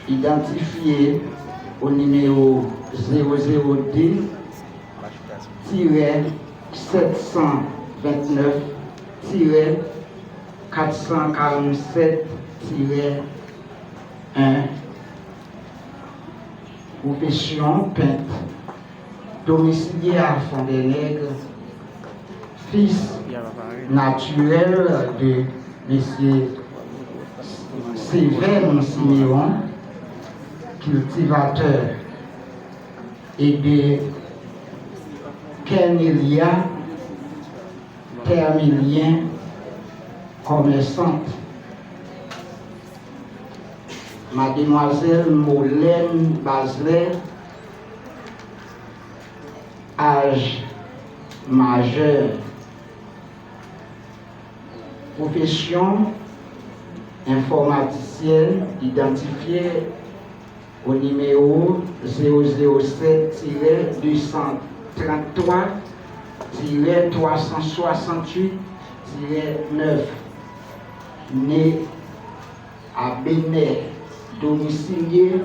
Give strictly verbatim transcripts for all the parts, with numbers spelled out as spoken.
idantifye o nimewo zewo zewo de tirè sèt san vennèf tirè kat san karannsèt tirè en, pwofesyon pent, domicilié à Fond des Nègres, fils naturel de Mesye Sévène Siméon, cultivateur, et de Kernelia Termilien, commerçante. Mademoiselle Molène Bazelais, âge majeur. Pwofesyon, enfòmatisyèn, idantifye o nimewo zewo zewo sèt tirè de san tranntwa tirè twa san swasantuit tirè nèf, né à Béney, domicilié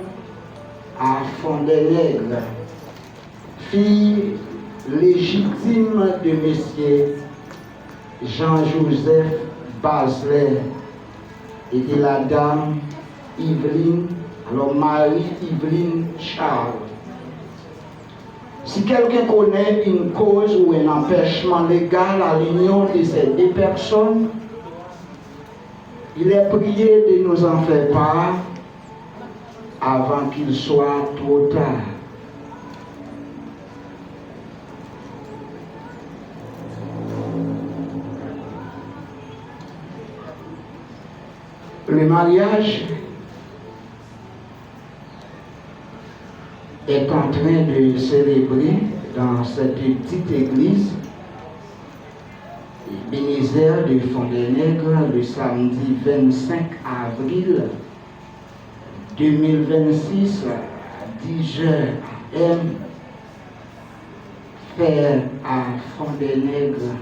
à Fond des Nègres, fille légitime de Monsieur Jean-Joseph Bazelais et de la dame Yveline, alors Marie Yveline Charles. Si quelqu'un connaît une cause ou un empêchement légal à l'union de ces deux personnes, il est prié de nous en faire part avant qu'il soit trop tard. Le mariage est en train de célébrer dans cette petite église Ebenezer de Fond des Nègres le samedi vingt-cinq avril deux mille vingt-six à dix heures A M, fait à Fond des Nègres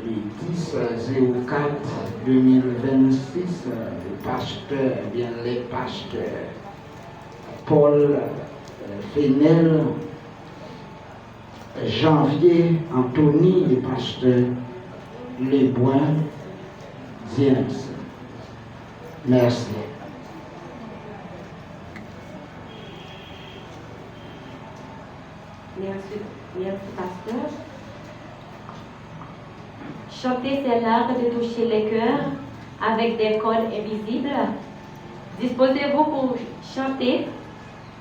le dix zéro quatre deux mille vingt-six, le pasteur, bien les pasteurs, Paul, euh, Fenel, Janvier Anthony et pasteur Lebrun James. Merci. Merci, merci, pasteur. Chanter, c'est l'art de toucher les cœurs avec des cordes invisibles. Disposez-vous pour chanter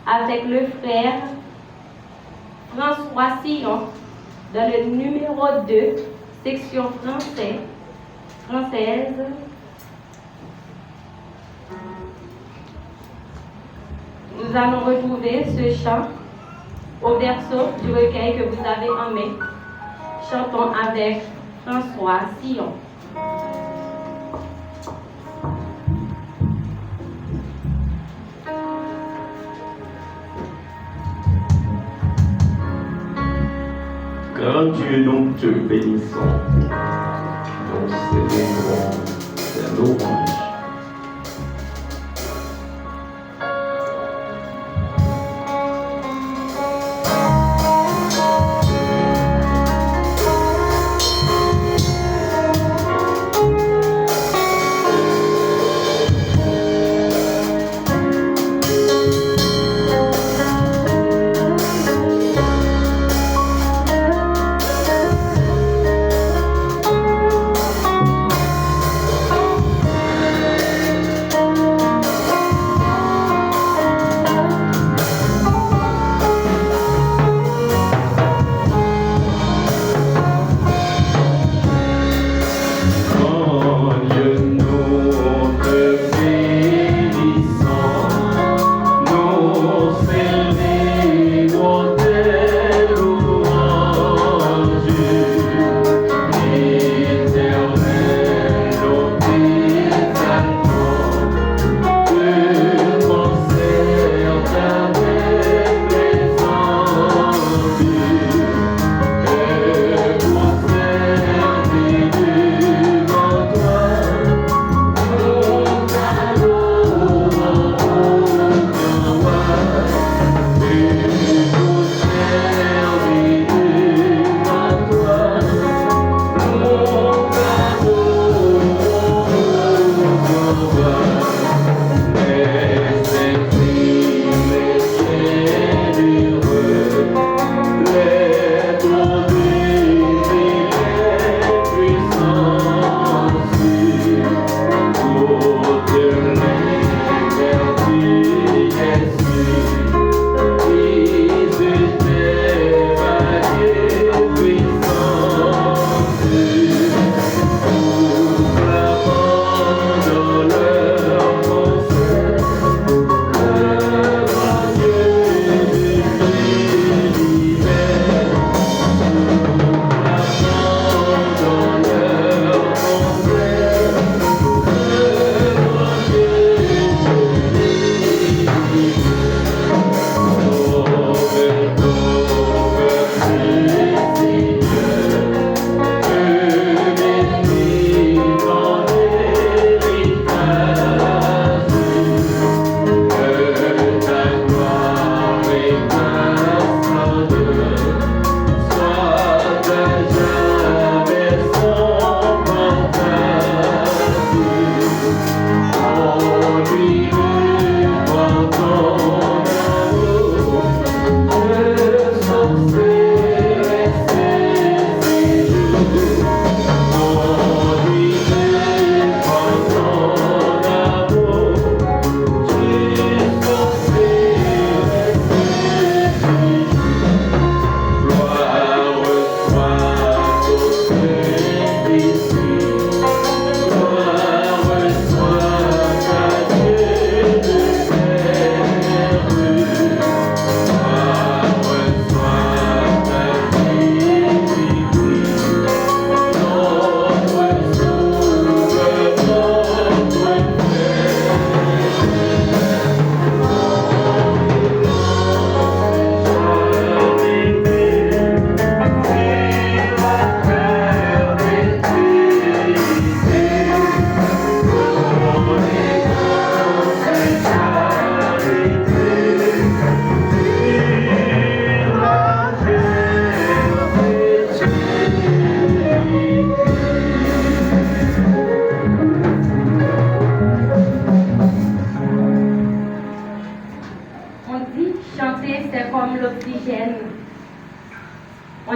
avec le frère François Sillon dans le numéro deux, section français, française. Nous allons retrouver ce chant au verso du recueil que vous avez en main. Chantons avec François Sillon. Grand Dieu, nous te bénissons, nous célébrons tes louanges.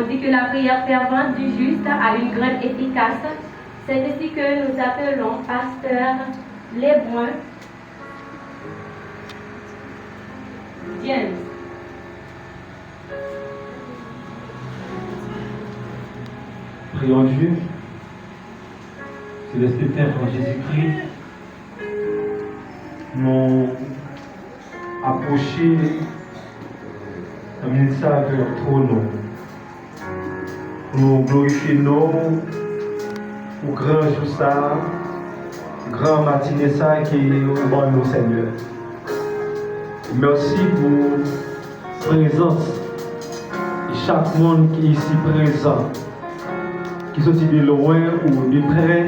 On dit que la prière fervente du juste a une grande efficace. C'est ainsi que nous appelons pasteur Lebrun James. Prions Dieu. Céleste Père, en Jésus-Christ, nou apwoche nan minit sa a vè twòn ou. Pou nou glorifye non ou pou gran jou sa a, gran matine sa a ke ou ban nou, Senyè. Mèsi pou prezans chak moun ki isi prezan, ki soti de lwen ou de prè,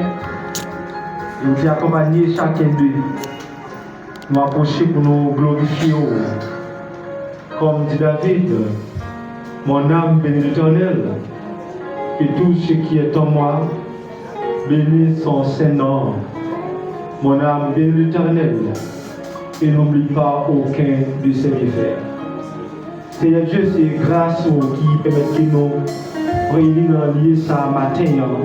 e ou te akonpanye chakenn de nou apwoche pou nou glorifye w. Comme dit David, mon âme bénit l'Éternel, et tout ce qui est en moi bénisse son saint nom. Mon âme bénit l'Éternel, et n'oublie pas aucun de ses bienfaits. Senyè Dye, se gras ou ki pèmèt ke nou reyini nan lye sa a maten an.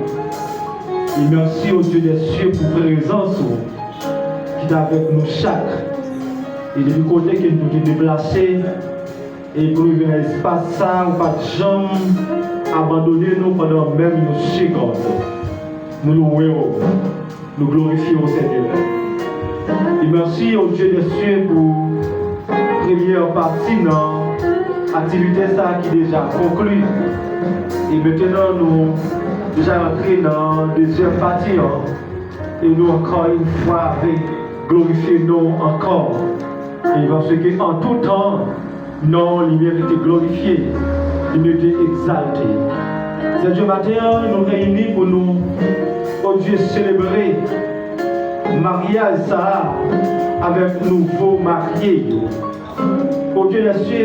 E mèsi, o Dye dè syè, pou prezans ou ki t avèk nou chak. E depi kote ke nou te deplase, e pou nou rive nan espas sa a, ou pa t janm abandone nou pandan menm yon segonn. Nou louwe w. Nou glorifye w, Senyè. E mèsi, o Dye dè syè, pou premyè pati nan aktivite sa a ki deja konkli. E mentnan, nou deja rantre nan dezyèm pati an. E nou ankò yon fwa vle glorifye non w ankò. E paske an tou tan, non w li merite glorifye, li merite egzalte. Senyè, maten an, nou reyini pou nou, o Dye, selebre maryaj sa a avèk nouvo marye yo. O Dye dè syè,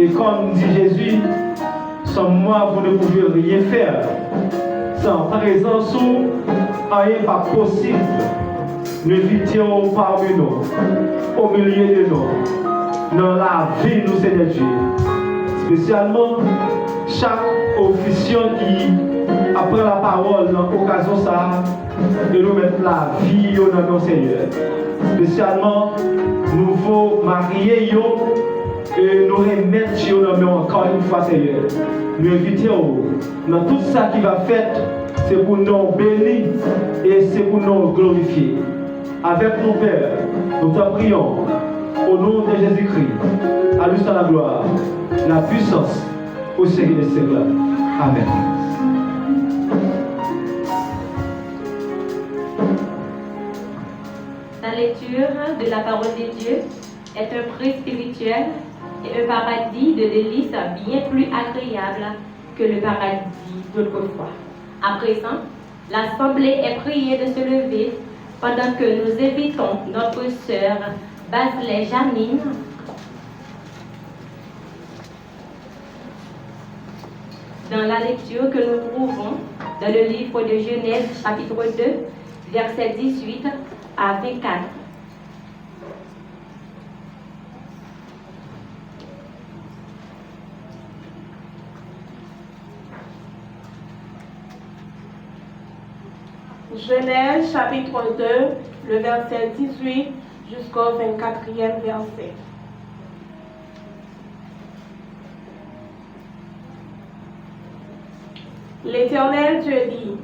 e kòm di Jezi, sans moi, vous ne pouvez rien faire. San prezans ou, anyen pa posib. Nou envite w pami nou, o milye de nou, nan lavi nou, Senyè Dye. Espesyalman, chak ofisyan ki ap pran lapawòl nan okazyon sa a, e nou met lavi yo nan men w, Senyè. Espesyalman, nouvo marye yo, e nou remet yo nan men w ankò yon fwa, Senyè. Nou envite w nan tout sa ki va fèt, se pou non w beni e se pou non w glorifye. Avèk nou, Pè, nou t'en prions, au nom de Jésus-Christ, à lui soit la gloire, la puissance, au siècle des siècles. Amen. La lecture de la parole de Dieu est un prix spirituel et un paradis de délices bien plus agréable que le paradis d'autrefois. À présent, l'assemblée est priée de se lever pendant que nous invitons notre sœur Basley Janine dans la lecture que nous trouvons dans le livre de Genèse, chapitre deux, versets dix-huit à vingt-quatre. Genèse chapitre deux, le verset dix-huit jusqu'au vingt-quatrième verset. L'Éternel Dieu dit,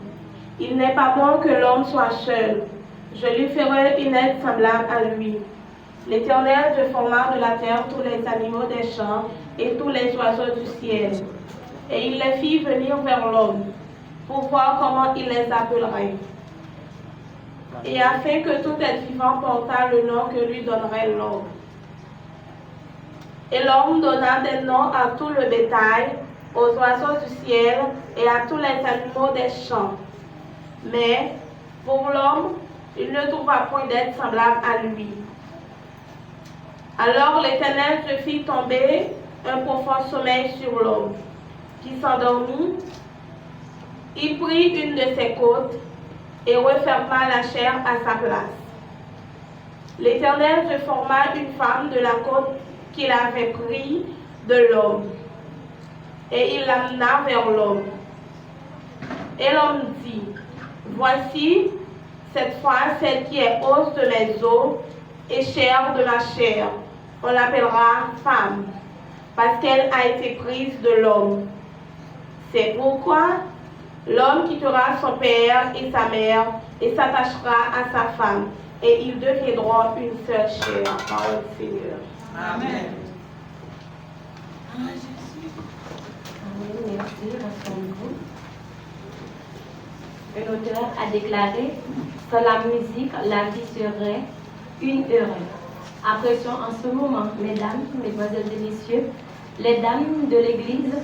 il n'est pas bon que l'homme soit seul. Je lui ferai une aide semblable à lui. L'Éternel Dieu forma de la terre tous les animaux des champs et tous les oiseaux du ciel. Et il les fit venir vers l'homme, pour voir comment il les appellerait. Et afin que tout être vivant portât le nom que lui donnerait l'homme. Et l'homme donna des noms à tout le bétail, aux oiseaux du ciel et à tous les animaux des champs. Mais, pour l'homme, il ne trouva point d'être semblable à lui. Alors l'Éternel Dieu fit tomber un profond sommeil sur l'homme, qui s'endormit. Il prit une de ses côtes et referma la chair à sa place. L'Éternel Dieu forma une femme de la côte qu'il avait pris de l'homme. Et il l'amena vers l'homme. Et l'homme dit, Voici, cette fois, celle qui est os de mes os et chair de ma chair. On l'appellera femme, parce qu'elle a été prise de l'homme. C'est pourquoi l'homme quittera son père et sa mère et s'attachera à sa femme, et ils deviendront une seule chair. Parole du Seigneur. Amen. Amen. Merci. Rassemblez-vous. Un auteur a déclaré, Sans la musique, la vie serait une erreur. Apprécions en ce moment, mesdames, mesdemoiselles et messieurs, les dames de l'église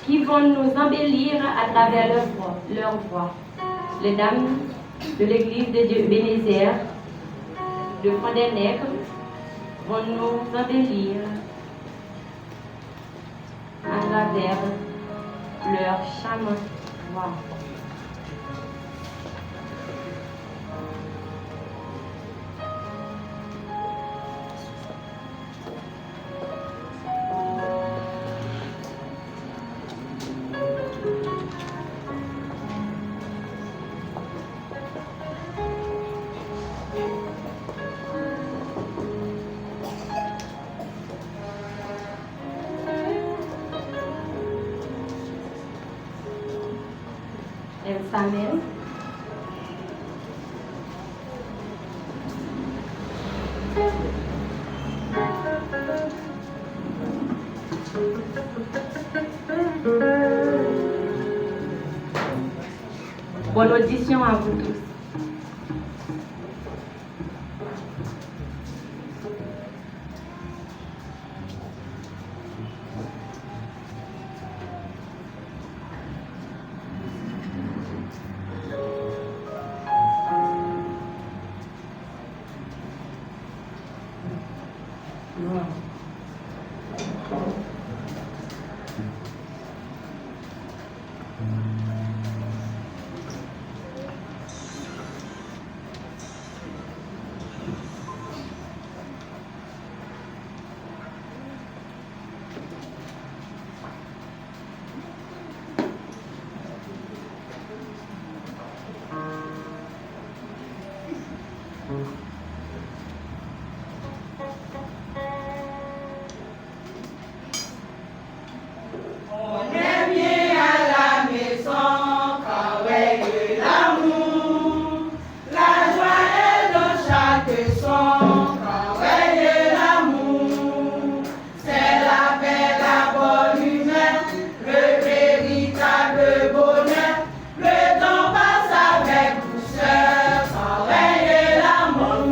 qui vont nous embellir à travers leur voix, leur voix. Les dames de l'église de Dieu Ebenezer de Fond des Nègres vont nous embellir à travers leur charmante voix. Elsamel. Bonne audition à vous tous. On est bien à la maison quand il y a l'amour. La joie est dans chaque son quand il y a l'amour. C'est la paix, la bonne humeur, le véritable bonheur. Le temps passe avec douceur quand il y a l'amour.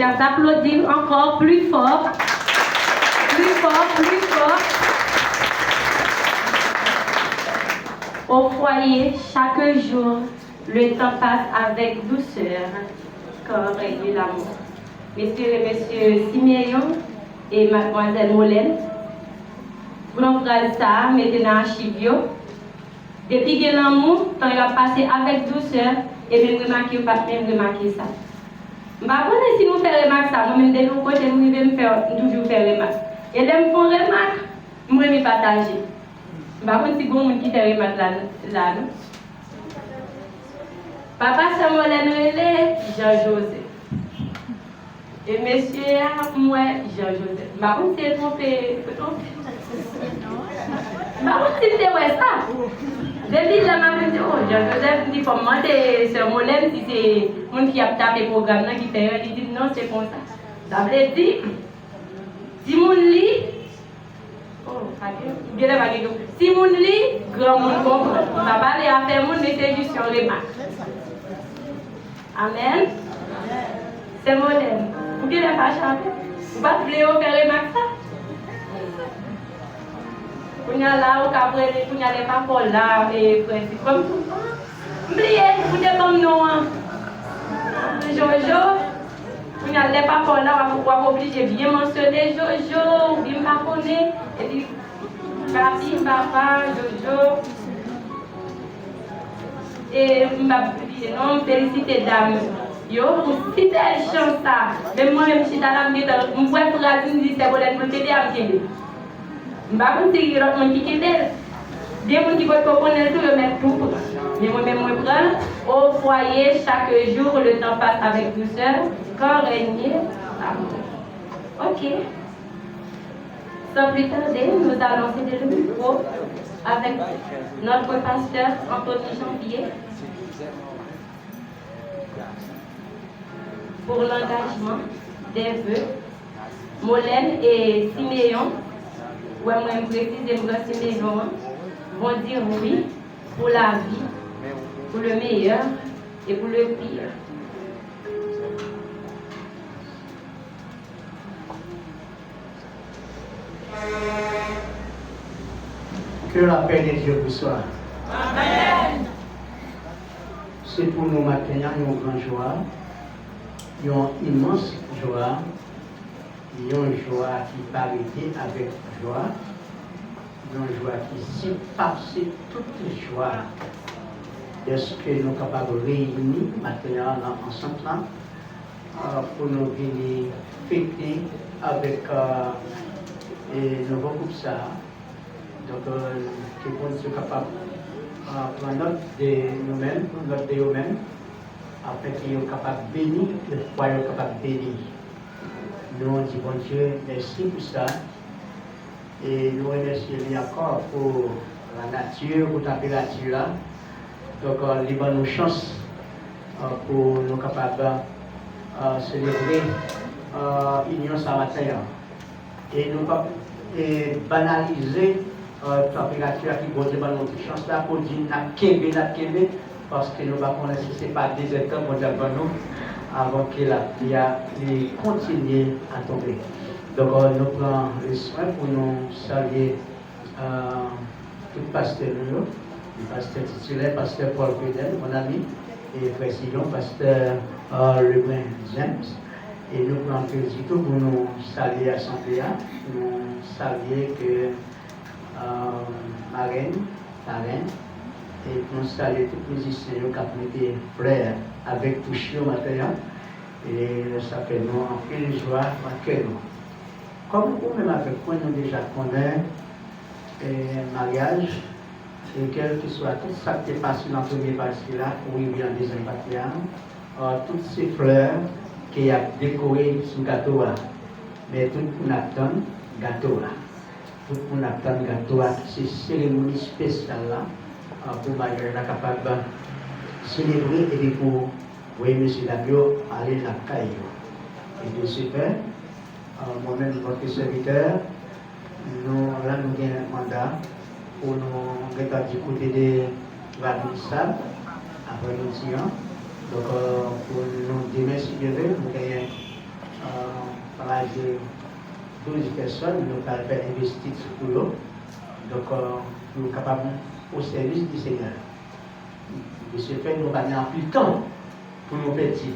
Applaudissements encore, plus fort, plus fort, plus fort. Au foyer, chaque jour, le temps passe avec douceur, quand règne l'amour. M espere mesye Simeyon e madmwazèl Molène pran fraz sa a, mete nan achiv yo. Depi gen lanmou, tan yo ap pase avèk dousè, e menm remake yo pa t menm remake sa. M pa konnen si nou fè remak sa, mwen menm depi yon kote m rive m fè, m toujou fè remak. E lè m fè yon remak, m renmen pataje. M pa konn si gon moun ki fè remak la, la non. Papa sè Molène rele Jean Joseph. E mesye a, m wè Jean Joseph. M pa konn si e twonpe, e twonpe. M pa konn si m te wè sa. Depi lè m ap di, oh, Jean Joseph, m di fò m mande sè Molène si se moun ki ap tape pwogram nan ki fè yo. Li di m non, se konsa. Sa vle di, timoun li, oh, pa gen, genlè pa gen. Timoun li, granmoun konprann. M pa pale afè moun, men se jis yon remak. Amèn. Sè Molène, ou genlè fache avè m. Ou pa t vle yo fè remak sa? Kounye a la, ou ka rele, kounye a lè pa fò la, e, frè Sid, kòm tou. M bliye, ou te ban m non an. Jojo. Kounye a lè pa fò la, w ap, w ap oblije byen mansyone Jojo, oubyen m pa konnen. Epi, papi, papa, Jojo. E m p ap bliye non, m felisite dam yo pou si bèl chans sa. Menm mwen menm chita la, m gentan, m wè fraz m di sè Molène pou l kenbe a, m kenbe. M pa konn si gen lòt moun ki kenbe l. Gen moun ki potko konnen l tou, yo mèt tou pran. Men mwen menm mwen pran l. Au foyer, chaque jour, le temps passe avec douceur, quand règne l'amour. Ok. Sans plus tarder, nous allons céder le micro avec notre pasteur Anthony Janvier pour l'engagement des vœux. Molène et Siméon, ouais, mwen m presize m pran Siméon an, vont dire oui pour la vie, pour le meilleur et pour le pire. Que la paix de Dieu vous soit. Amen. Se pou nou maten an yon gran jwa, yon imans jwa, yon jwa ki pa rete avèk jwa, yon jwa ki sipase tout jwa. Dèske nou kapab reyini maten an nan ansant lan, ah, pou nou vini fete avèk, ah, e nouvo gwoup sa a. Donk, eh, ke Bondye kapab, ah, pran nòt de nou menm, pran nòt de yo menm, afenke yo kapab beni, ke fwa yo kapab beni. Nou di Bondye mèsi pou sa. E nou remèsye li ankò pou lanati, pou tanperati la. Donk, eh, li ban nou chans, eh, pou nou kapab, eh, selebre, eh, inyon sa maten an. E nou p ap, e, banalize, eh, tanperati a ki Bondye ban nou chans la pou di n ap kenbe, n ap kenbe, paske nou pa konnen si se pa dezèdtan Bondye ap ban nou avan ke lapli a li kontinye a tonbe. Donk, eh, nou pran le swen pou nou salye, eh, tout pastè nou yo, pastè titilè, pastè Paul Fedel, mon ami, e frè Sidon, pastè, eh, Lebrun James. E nou pran plezi tou pou nou salye asanble a, nou salye ke, eh, marenn, parenn, e nou salye tout mizisyen yo k ap mete flè avèk touch yo maten an. E sa fè nou anpil jwa nan kè nou. Kòm ou menm avèk mwen, nou deja konnen, eh, maryaj, e kèlkeswa tout sa k te pase nan premye pati la, pou rive nan dezyèm pati a, eh, tout se flè ke y ap dekore sou gato a. Men tout moun ap tann gato a. Tout moun ap tann gato a, se seremoni espesyal la, ah, pou maryaj la kapab selebre epi pou voye mesye dam yo ale lakay yo. E de ce fait, ah, mwen menm, vòt sèvitè, nou la, nou gen manda pou nou gentan di kote de Radisab, apre nou di an. Donk, eh, pou nou demen, si Dye vle, nou genyen Anraje douz pèsòn, nou pral fè envestiti pou yo. Donk, euh, pou yo kapab o sèvis di Senyè. Mesye fè nou pa gen anpil tan pou nou pèdi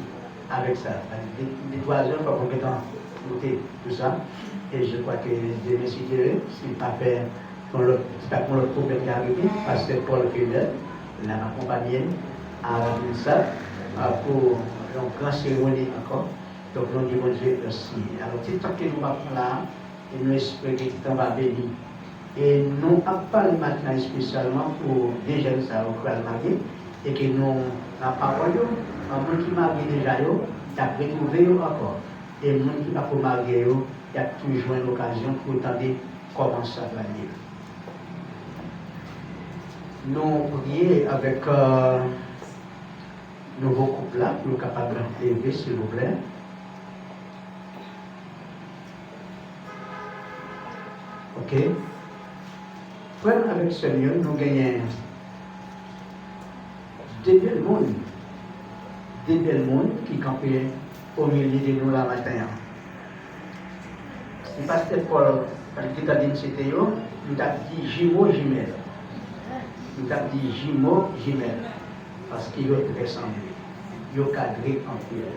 avèk sa. De, de twa zè, fòk nou gentan note tou sa. E je kwa ke demen, si Dye vle, si l pa fè yon lòt, si pa gen yon lòt pwoblèm ki arive, pastè Paul Keller, l ap akonpaye n a sa, a, pou yon gran seremoni ankò. Donk, nou di Bondye mèsi. Alò, ti tan ke nou va pran la a, e nou espere ke ti tan va beni. E nou ap pale maten an espesyalman pou de jèn sa yo k pral marye, e ke nou, nan pawòl yo, moun ki marye deja yo, y ap retwouve yo ankò. E moun ki pako marye yo, y ap tou jwenn okazyon pou yo tande kòman sa pral ye. Nou priye avèk, euh, nouvo koup la, pou yo kapab leve, silvouplè. Ok. Frè m avèk sè m yo, nou genyen de bèl moun, de bèl moun ki kanpe o milye de nou la maten an. Si pastè Paul pa t gentan di m se te yo, m t ap di jimo jimèl. M t ap di jimo jimèl. Paske yo trè sanble. Yo kadre anpil.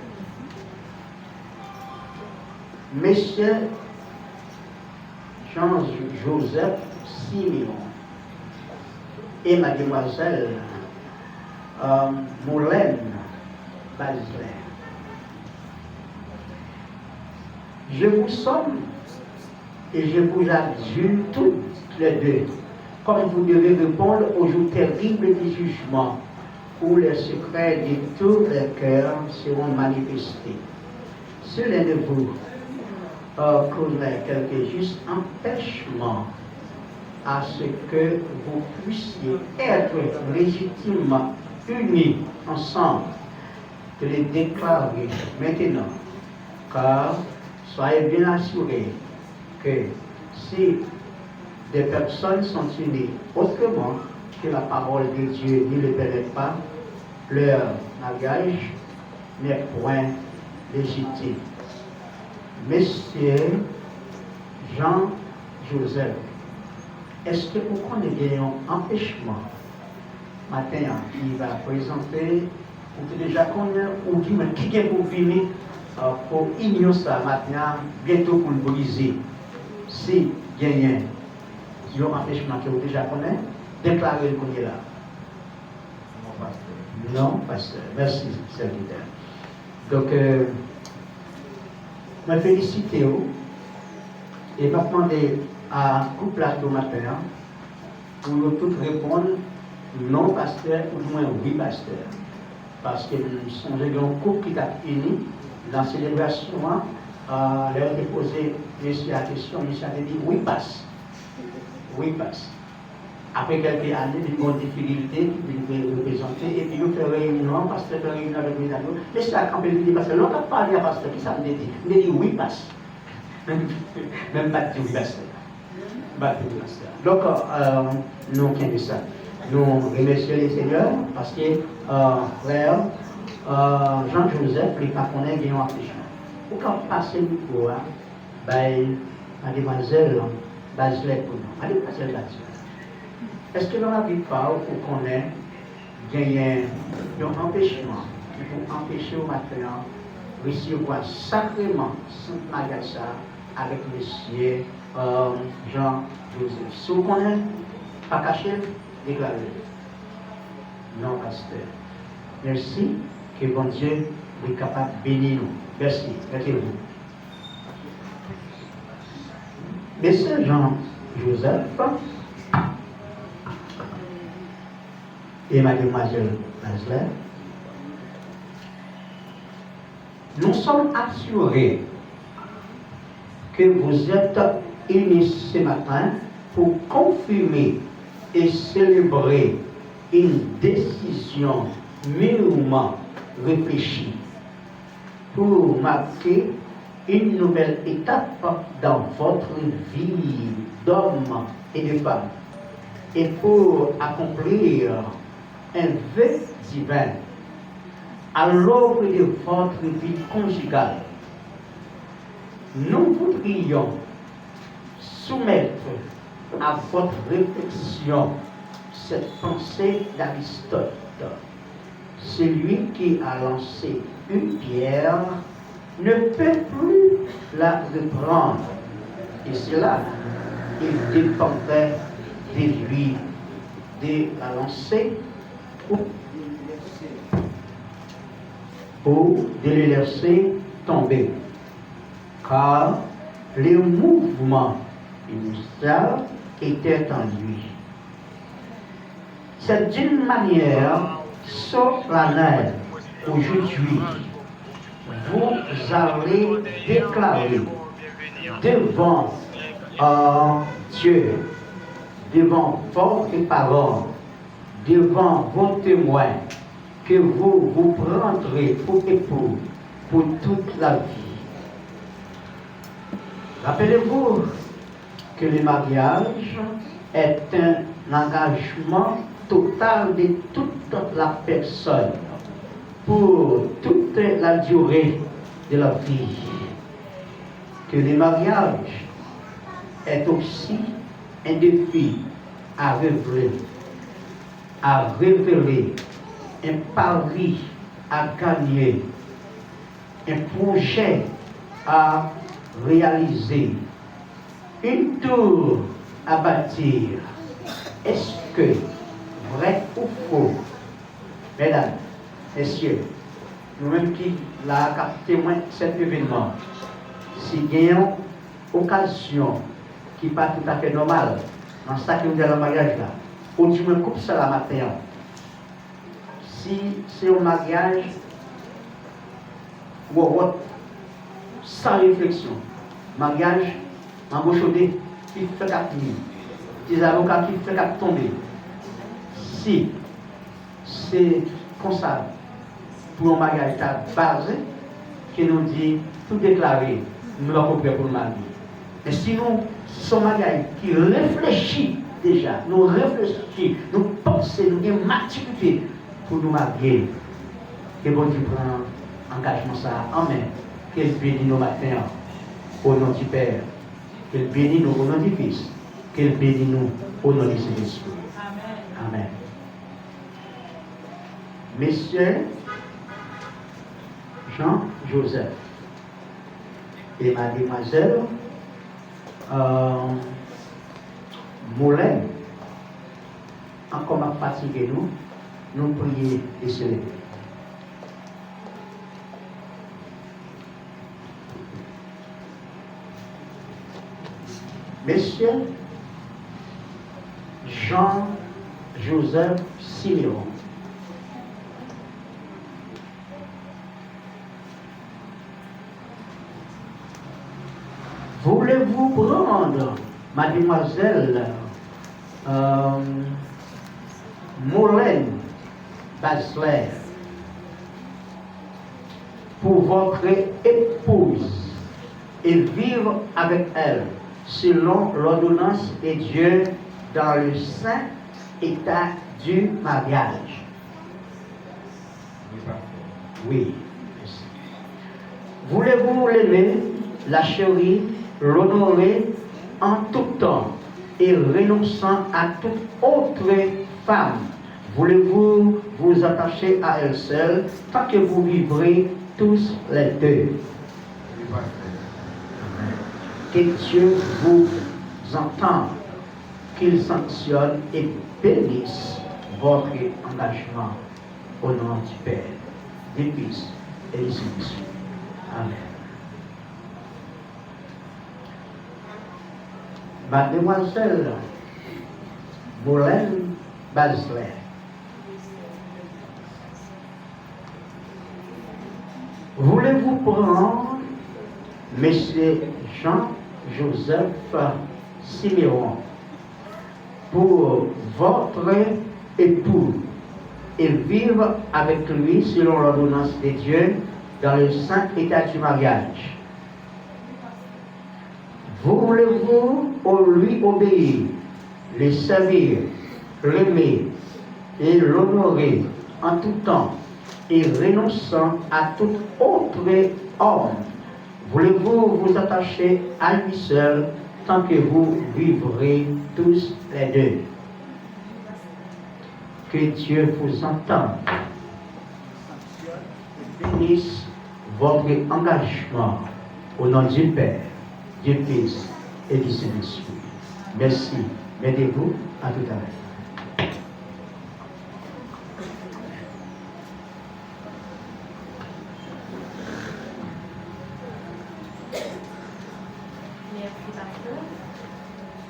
Mesye Jean Joseph Simeon e mademwazèl, euh, Molène Bazelais. Je vous somme et je vous adjure toutes les deux, comme vous devez répondre au jour terrible du jugement, où les secrets de tous les cœurs seront manifestés. Si l'un de vous, euh, connaît quelque juste empêchement à ce que vous puissiez être légitimement unis ensemble, de le déclarer maintenant, car soyez bien assurés que si des personnes sont unies autrement que la parole de Dieu ne le permet pas, leur mariage n'est point légitime. Mesye Jean Joseph, èske ou konnen gen yon anpechman maten an ki va prezante, ou te deja konnen, oudimwen ki gen pou vini, euh, pou inyon sa maten an, byento pou l brize? Si genyen yon anpechman ke ou deja konnen, deklare l kounye la. Non, pastè. Mèsi, sèvitè. Donk, euh, mwen felisite w e m ap mande a koup la tou maten an pou yo tout reponn non, pastè, oudimwen wi, pastè. Paske m sonje gen yon koup ki t ap ini nan selebrasyon an, euh, lè yo te poze mesye a kesyon, mesye a te di wi, pas. Wi, pas. Apre kèlke ane, vin gen yon difikilte ki vin re-, reprezante, epi yo fè reyinyon an, pastè fè reyinyon avèk medam yo. Mesye a kanpe, li di pastè, lè w t ap pale a pastè, kisa m te di? M te di wi, pas. Men m pa t di wi, pastè. M pa t di wi, pastè. Donk, euh, nou kenbe sa. Nou remèsye Lesenyè paske, euh, frè, euh, Jean Joseph, li pa konnen gen yon anpechman. Ou ka pase mikwo a bay mademwazèl Bazelais pou nou. Mademwazèl Bazelais, èske nan lavi pa w ou konnen genyen yon anpechman ki pou anpeche w maten an resevwa sakreman sant maryaj sa a avèk mesye, euh, Jean Joseph? Si w konnen, pa kache l, deklare l. Non, pastè. Mèsi. Ke Bondye li kapab beni nou. Mèsi. Mete w. Mesye Jean Joseph e mademwazèl Bazelais, nous sommes assurés que vous êtes unis ce matin pour confirmer et célébrer une décision mûrement réfléchie pour marquer une nouvelle étape dans votre vie d'homme et de femme et pour accomplir un vœu divin à l'aube de votre vie conjugale. Nous voudrions soumettre à votre réflexion cette pensée d'Aristote. Celui qui a lancé une pierre ne peut plus la reprendre. Et cela, il dépendrait de lui de la lancer ou, ou de le laisser tomber. Car le mouvement initial était en lui. C'est d'une manière solennelle aujourd'hui, vous allez déclarer devant, euh, Dieu, devant votre parole, devant vos témoins, que vous vous prendrez pour époux pour toute la vie. Rappelez-vous que le mariage est un engagement total de toute la personne pour toute la durée de la vie. Que le mariage est aussi un défi à relever, à révéler, un pari à gagner, un projet à réaliser, une tour à bâtir. Est-ce que, vrai ou faux, medam, mesye, nou menm ki la a k ap temwen sèt evènman, si gen yon okazyon ki pa toutafè nòmal nan sa ki rele maryaj la, odimwen koup sa la maten an, si se yon maryaj wòwòt, san refleksyon, maryaj mango chode ki fèk ap ni, ti zaboka ki fèk ap tonbe, si se konsa pou yon maryaj ta baze, ke nou di tou deklare, nou pako prè pou nou marye. Men si nou, si se yon maryaj ki reflechi deja, nou reflechi, nou panse, nou gen matirite pou nou marye, ke Bondye pran angajman sa a an men, ke l beni nou maten an, o non di Pè, ke l beni nou o non di Fis, ke l beni nou o non di Sentespri. Amèn. Mesye Jean Joseph e mademwazèl, euh, Molène, ankò m ap fatige nou, nou priye e selebre. Mesye Jean Joseph Siméon, voulez-vous prendre mademoiselle, euh, Molène Basler pour votre épouse et vivre avec elle selon l'ordonnance de Dieu dans le saint état du mariage. Oui. Voulez-vous l'aimer, la chérir, l'honorer en tout temps et renonçant à toute autre femme, voulez-vous vous attacher à elle seule tant que vous vivrez tous les deux? Que Dieu vous entende, qu'il sanctionne et bénisse votre engagement au nom du Père, du Fils et du Saint-Esprit. Amen. Mademoiselle Molène Basler, voulez-vous prendre Monsieur Jean-Joseph Siméon pour votre époux et vivre avec lui selon l'ordonnance de Dieu dans le saint état du mariage? Voulez-vous lui obéir, le servir, l'aimer et l'honorer en tout temps et renonçant à tout autre homme, Voulez-vous vous attacher à lui seul tant que vous vivrez tous les deux? Que Dieu vous entende et bénisse votre engagement au nom du Père, du Fils et du Saint-Esprit. Merci. Mettez-vous, à tout à l'heure. Merci, pasteur.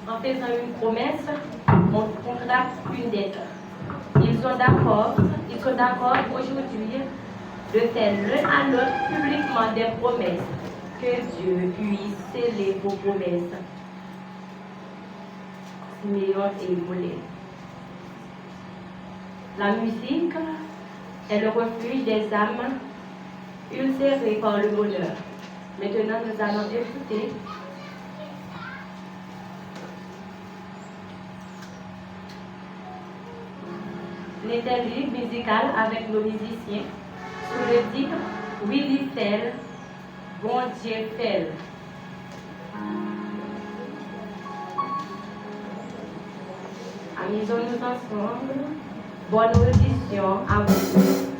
En faisant une promesse, on contracte une dette. Ils sont d'accord, ils sont d'accord aujourd'hui de faire l'un à l'autre publiquement des promesses. Que Dieu puisse sceller vos promesses. Siméon et Mollet. La musique est le refuge des âmes ulcérées par le bonheur. Maintenant, nous allons écouter l'interlude musical avec nos musiciens sous le titre Willy Fèl, Bondye Fèl. Amusons-nous ensemble. Bonne audition à vous.